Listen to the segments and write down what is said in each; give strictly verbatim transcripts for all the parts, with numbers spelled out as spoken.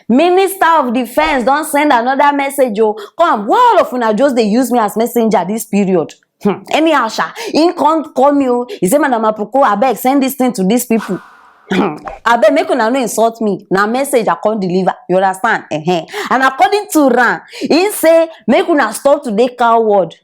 Minister of Defence don send another message o. Come, why all of una just dey use me as messenger this period? Hmm. Anyhow sha, im come call me o. He say, "Madam Aproko, abeg send this thing to these people." Hmm. Abeg, make una no insult me. Na message I come deliver. You understand? Ehen. And according to am, he say make una stop to dey coward.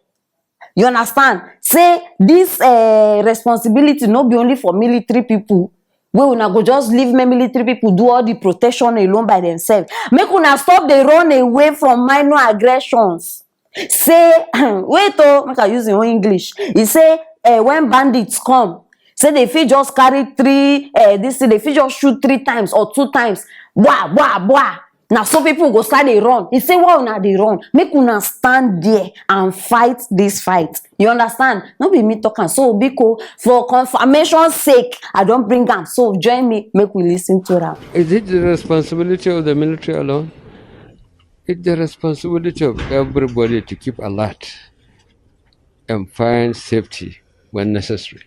You understand? Say this uh, responsibility no be only for military people. Wey una go just leave military people do all the protection alone by themselves. Make una stop dey run away from minor aggressions. Say, wait o, make I use im own English. He say, uh, when bandits come, say they fit just carry three, uh, this thing, they fit just shoot three times or two times. Bwa, bwa, bwa. Na so people go start dey run. He say, "Why una dey run? Make una stand there and fight this fight." You understand? No be me talk am. So, biko, for confirmation sake, I don bring am. So, join me, make we listen to am. Is it the responsibility of the military alone? It's the responsibility of everybody to keep alert and find safety when necessary.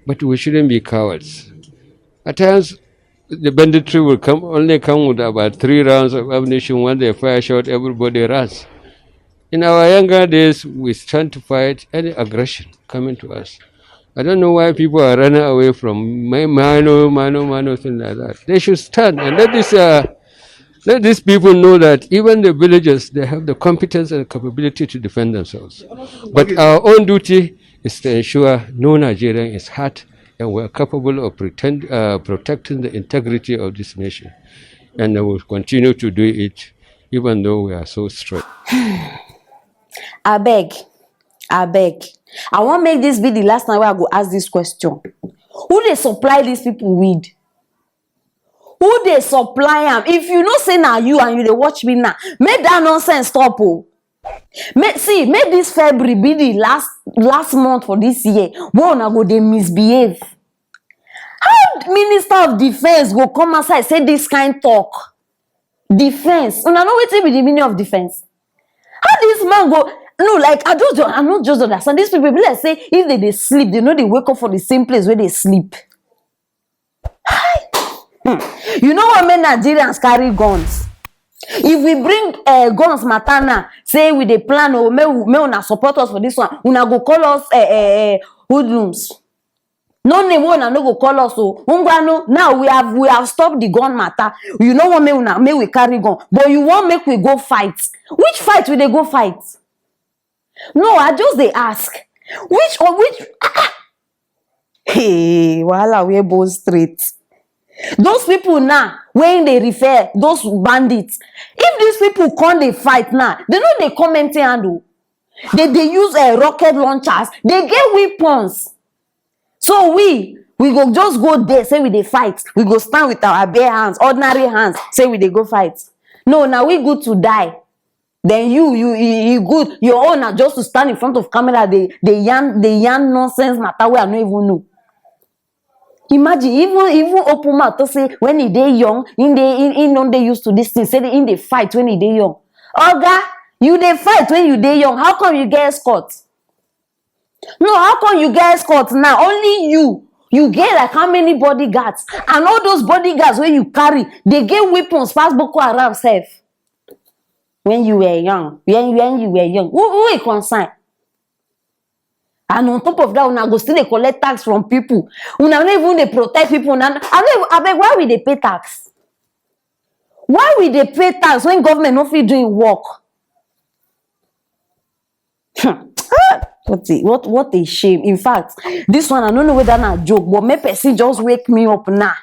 But we shouldn't be cowards. At times, the banditry will come only come with about three rounds of ammunition. When they fire shot, everybody runs. In our younger days, we stand to fight any aggression coming to us. I don't know why people are running away from mi- minor, minor, minor thing like that. They should stand and let this, uh, let these people know that even the villagers, they have the competence and capability to defend themselves. But our own duty is to ensure no Nigerian is hurt, and we are capable of pretend, uh, protecting the integrity of this nation. And we will continue to do it, even though we are so strong. Abeg, abeg, I wan make this be the last time wey I go ask this question. Who dey supply these people weed? Who dey supply am? If you know say na you and you dey watch me now, make that nonsense stop o. Make, see, make this February be the last last month for this year wey una go dey misbehave. How Minister of Defence go come outside say this kind talk? Defence. Una know wetin be the meaning of defence? How this man go? No, like, I just don't, I no just understand. These people be like say if they dey sleep, they no dey wake up for the same place where they sleep. Hi. Hmm. You know what make Nigerians carry guns? If we bring uh, guns matter now, say we dey plan o, make we- make una support us for this one, una go call us uh, uh, uh, hoodlums. No name wey una no go call us o. Ngwanu, now we have we have stopped the gun matter. You no wan make una make we carry gun, but you wan make we go fight. Which fight we dey go fight? No, I just dey ask. Which or which? Ah, ah. Hey, wahala wey bone straight. Those people now wey dey refer those bandits. If these people come dey fight now, they no dey come empty hand o. They dey use uh, rocket launchers. They get weapons. So we we go just go there say we dey fight. We go stand with our bare hands, ordinary hands, say we dey go fight. No, na we good to die. Then you you e e good. Your own na just to stand in front of camera dey dey yarn dey yarn nonsense matter wey I no even know. Imagine, even even open mouth to say when he dey young, he dey he, he no dey used to this thing. Say he dey fight when he dey young. Oga, you dey fight when you dey young. How come you get escort? No, how come you get escort now? Only you. You get like how many bodyguards? And all those bodyguards wey you carry, they get weapons pass Boko Haram sef. When you were young, when when you were young, who who e concern? And on top of that, una go still dey collect tax from people. Una no even dey protect people. Una, I no even, abeg, why we dey pay tax? Why we dey pay tax when government no fit do im work? Hmm. Ah, what a what what a shame. In fact, this one I no know whether na joke, but make person just wake me up now.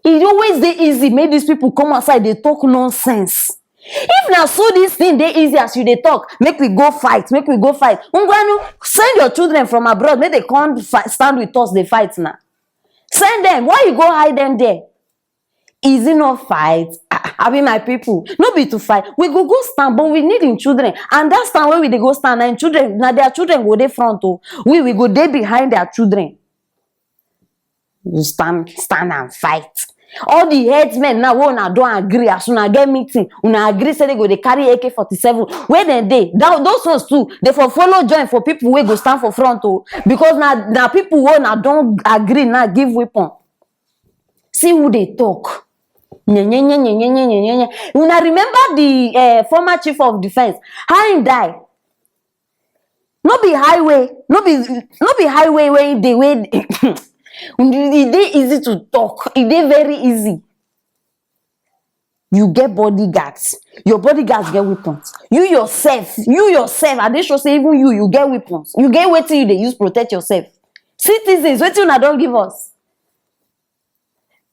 E always dey easy make these people come outside dey talk nonsense. If na so this thing dey easy as you dey talk, make we go fight, make we go fight. Ngwanu, send your children from abroad, make they come fi- stand with us dey fight now. Send them. Why you go hide them there? Is it not fight? Ah, I mean, my people, no be to fight. We go go stand, but we need im children. And that stand wey we dey go stand, na im children, na their children go dey front o. We we go dey behind their children. You stand stand and fight. All the headsmen now wey una don agree as una get meeting, una agree say they go dey carry A K forty-seven. Where dem dey? That, those ones too, they for follow join for people wey go stand for front o. Because na na people wey una don agree now give weapon. See who dey talk. Nye, nye, nye, nye, nye, nye, nye, nye, nye. Una remember the uh, former chief of defense? How he die? No be highway, no be no be highway where e dey wey e dey easy to talk. E dey very easy. You get bodyguards, your bodyguards get weapons. You yourself, you yourself, I dey sure say even you, you get weapons. You get wetin you dey use protect yourself. Citizens, wetin una don give us?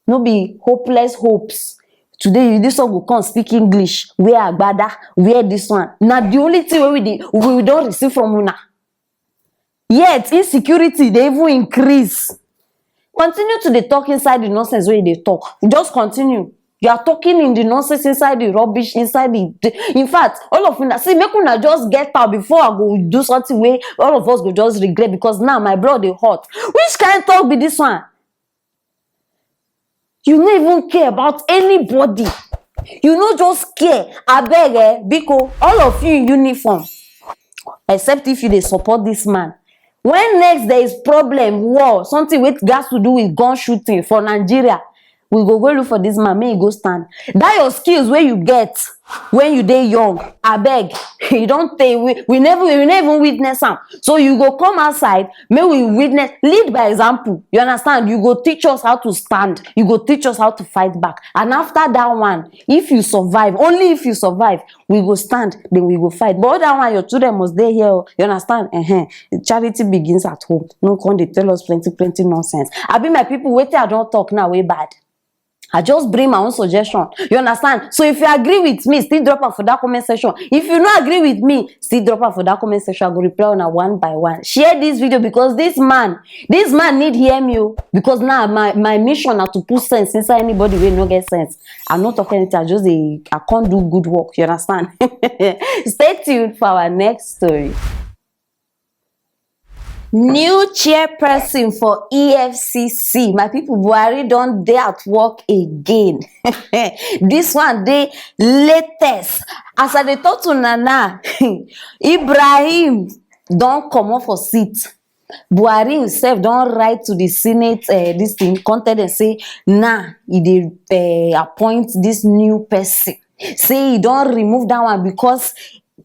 No be hopeless hopes. Today, you this one go come speak English, wear agbada, wear this one. Na the only thing wey we dey we don receive from una. Yet insecurity dey even increase. Continue to dey talk inside the nonsense wey you dey talk. Just continue. You are talking in the nonsense, inside the rubbish, inside the, the in fact, all of una see, make una just get out before I go do something wey all of us go just regret, because now my blood dey hot. Which kind talk be this one? You no even care about anybody. You no just care. Abeg, eh, biko, all of you in uniform, except if you dey support this man. When next there is problem, war, something wey gas to do with gun shooting for Nigeria, we go go look for this man, make he go stand. That your skills wey you get when you dey young, abeg, e don tey, we, we never we never even witness am. So you go come outside, make we witness, lead by example. You understand? You go teach us how to stand. You go teach us how to fight back. And after that one, if you survive, only if you survive, we go stand, then we go fight. But other one, your children must dey here. Oh. You understand? Uh-huh. Charity begins at home. No come dey tell us plenty, plenty nonsense. Abi my people, wetin I don talk now wey bad? I just bring my own suggestion. You understand? So if you agree with me, still drop am for that comment section. If you no agree with me, still drop am for that comment section. I go reply una one by one. Share this video because this man, this man need hear me o. Because now my, my mission na to put sense inside anybody wey no get sense. I no talk anything. I just dey, I can't do good work. You understand? Stay tuned for our next story. New chairperson for E F C C. My people, Buhari don dey at work again. This one dey latest. As I dey talk to Nana, Ibrahim don comot for seat. Buhari himself don write to the Senate, uh, this thing, come tell them say, nah, he dey uh, appoint this new person. Say he don remove that one because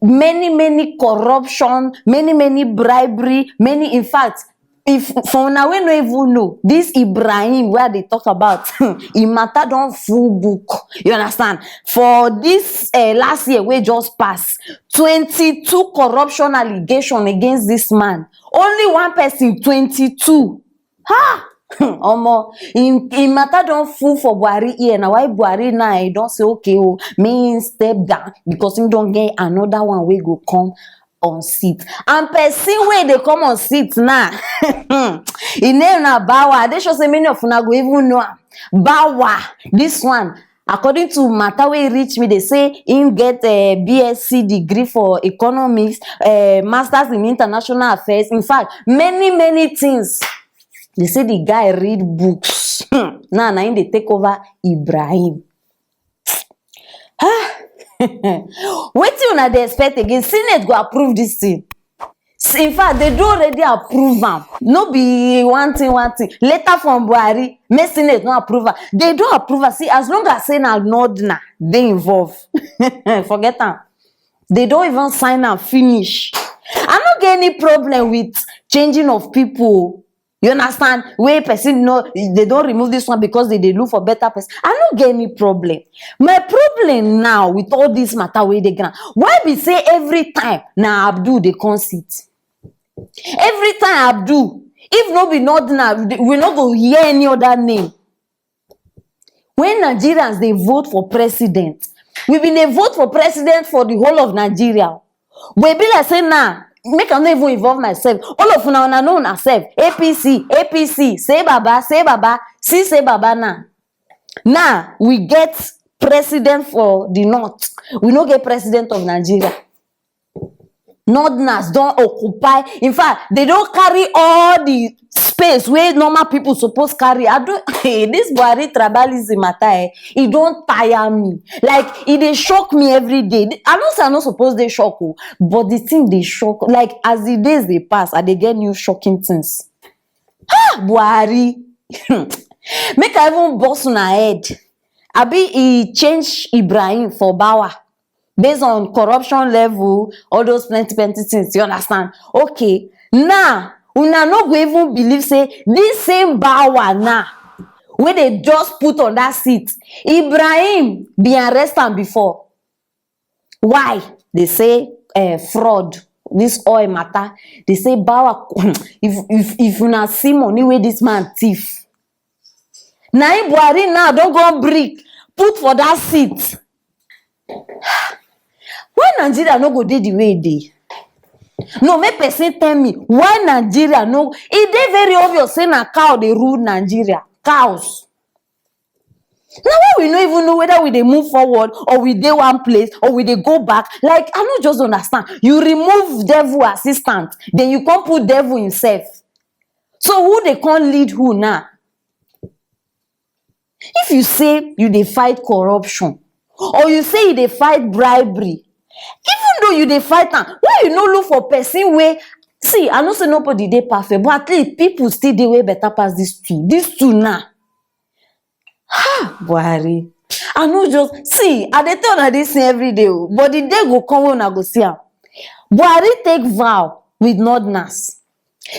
many, many corruption, many, many bribery, many, in fact, if for una wey no even know, this Ibrahim wey I dey talk about, him matter don full book. You understand? For this uh, last year wey just pass, twenty-two corruption allegation against this man. Only one person, twenty-two. Ha! Omo, im im matter don full for Buhari ear. Na why Buhari now e don say okay o, make im step down because im don get another one wey go come on seat. And person wey dey come on seat now, im name na Bawa. I dey sure say many of una go even know am. Bawa, this one, according to matter wey reach me, dey say im get uh, B S C degree for economics, uh, masters in international affairs. In fact, many, many things. They say the guy read books. Hmm. Now, na him dey take over Ibrahim. Ah. Wetin una dey expect again? Senate go approve this thing. S- In fact, they do already approve am. No be one thing, one thing. Letter from Buhari, make Senate no approve am. They do approve am. See, as long as say na Nordna dey involved, forget am. They don't even sign am finish. I no get any problem with changing of people. You understand? Wey person no, they don remove this one because they dey look for better person. I no get any problem. My problem now with all this matter wey dey ground, why be say every time na Abdul dey come sit? Every time Abdul, if no be Nordna, we no go hear any other name. When Nigerians dey vote for president, we bin dey vote for president for the whole of Nigeria. But e be like say now, make I no even involve myself. All of una, una know una sef. A P C, A P C, say baba, say baba, see say baba now. Now we get president for the north. We no get president of Nigeria. Northerners don occupy. In fact, they don carry all the space wey normal people suppose carry. I don, hey, this Buhari tribalism matter, eh, e don tire me. Like, e dey shock me every day. I know say I no suppose dey shock o, but the thing dey shock. Like, as the days dey pass, I dey get new shocking things. Ah, Buhari. Make I even burst una head. Abi e change Ibrahim for Bawa based on corruption level, all those plenty plenty things, you understand? Okay, now una no go even believe say this same Bawa now wey dey just put on that seat, Ibrahim bin arrest am before. Why? Dey say eh, fraud, this oil matter. Dey say Bawa, if if if una see money wey this man thief, na im Buhari now don go bring put for that seat. Why Nigeria no go dey the way e dey? No, make person tell me why Nigeria no. E dey very obvious say na cow dey rule Nigeria. Cows. Na why we no even know whether we dey move forward or we dey one place or we dey go back. Like, I no just understand. You remove devil assistant, then you come put devil himself. So who dey come lead who now? If you say you dey fight corruption or you say you dey fight bribery, even though you dey fight am, why you no look for person wey, see, I know say nobody dey perfect, but at least people still dey wey better pass these two. These two now. Ha, Buhari. I no just, see, I dey tell una this thing every day o, but the day go come wey una go see am. Buhari take vow with Northerners.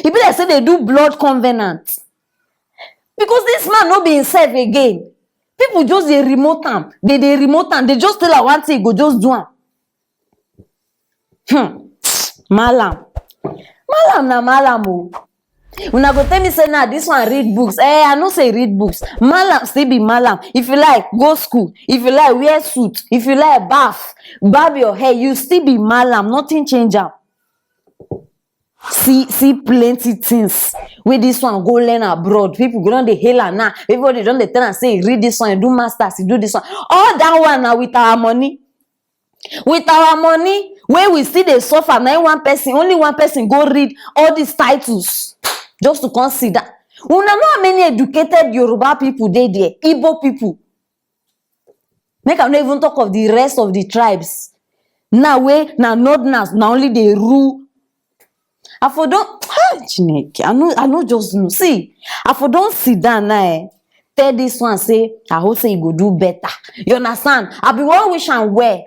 E be like say dey do blood covenant because this man no be himself again. People just dey remote am, dey dey remote am, dey just tell am one thing, e go just do am. Hmm. Malam. Malam na malam o. Una go tell me say na this one read books. Eh, I no say read books. Malam still be malam. If you like, go school. If you like, wear suit. If you like, baff, barb your hair, you still be malam. Nothing change am. See see plenty things wey this one go learn abroad. People go don dey hail am now. Everybody don dey tell am say e read this one, e do masters, e do this one. All that one na with our money. With our money wey we still dey suffer, na im one person, only one person go read all these titles just to come sit down. Una know how many educated Yoruba people dey there, Igbo people? Make I no even talk of the rest of the tribes now wey na Northerners na only dey rule. I for don, ah, Chineke, I no, I no just know. See, I for don sit down now, eh, tell this one say I hope say e go do better. You understand? I be wan wish am well.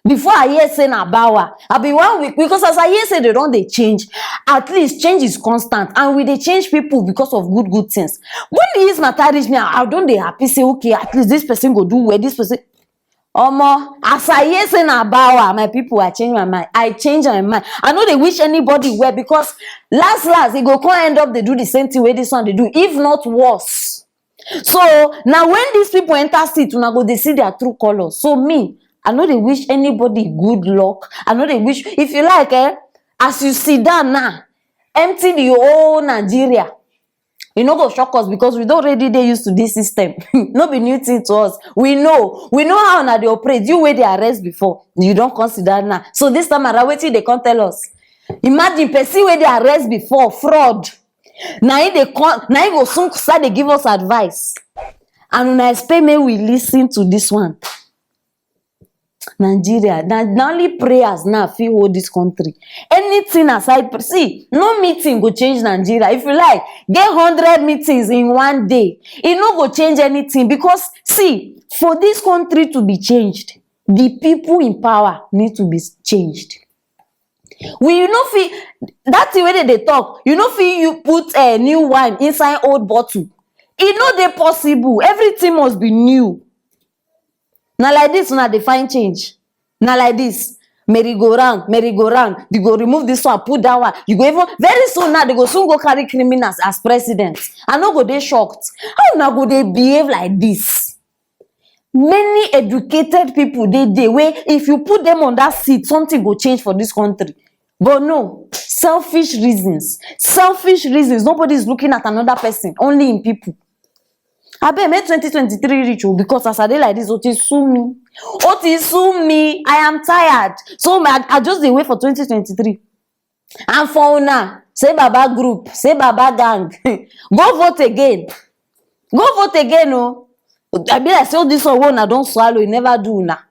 Before I hear say na Bawa, I be wan week because as I hear say they don dey change, at least change is constant and we dey change people because of good good things. When this matter reach me, I, I don dey happy say, okay, at least this person go do well, this person. Omo, as I hear say na Bawa, my people, I change my mind. I change my mind. I no dey wish anybody well because last last e go come end up dey do the same thing wey this one dey do, if not worse. So na when these people enter seat, una go dey see their true colour. So me, I no dey wish anybody good luck. I no dey wish, if you like, eh, as you sit down now, empty the whole Nigeria. E no go shock us because we don already dey used to this system. No be new thing to us. We know, we know how una dey operate. You wey dey arrest before, you don consider now. So this time around, wetin dey come tell us? Imagine person wey dey arrest before, fraud. Na him dey come, na him go soon start dey give us advice. And una expect make we listen to this one. Nigeria, na, na only prayers now fit hold this country. Anything aside, pr- see, no meeting go change Nigeria. If you like, get hundred meetings in one day, e no go change anything because, see, for this country to be changed, the people in power need to be changed. We, you no fit, that thing wey dem dey talk, you no fit you put a new wine inside old bottle. E no dey possible. Everything must be new. Na like this una dey find change. Na like this. Merry go round, merry go round. You go remove this one, put that one. You go even, very soon now, they go soon go carry criminals as president. I no go dey shocked. How una go dey behave like this? Many educated people dey dey wey if you put them on that seat, something go change for this country. But no, selfish reasons. Selfish reasons. Nobody is looking at another person, only in people. Abeg, make twenty twenty-three reach o, because as I dey like this, o ti sú mi. O ti sú mi. I am tired. So my, I just dey wait for twenty twenty-three. And for una, say Baba group, say Baba gang. Go vote again. Go vote again o. I be like say all this one wey una don swallow, e never do una.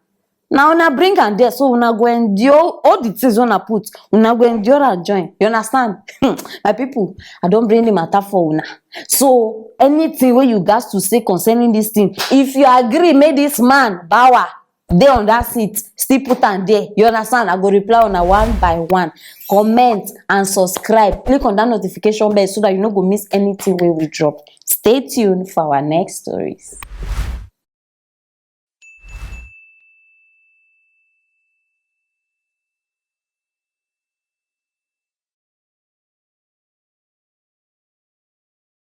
Na una bring am there, so una go endure all the things wey una put. Una go endure and join. You understand? My people, I don bring the matter for una. So anything wey you gas to say concerning this thing, if you agree, make this man Bawa dey on that seat, still put am there. You understand? I go reply una one by one. Comment and subscribe. Click on that notification bell so that you no go miss anything wey we drop. Stay tuned for our next stories.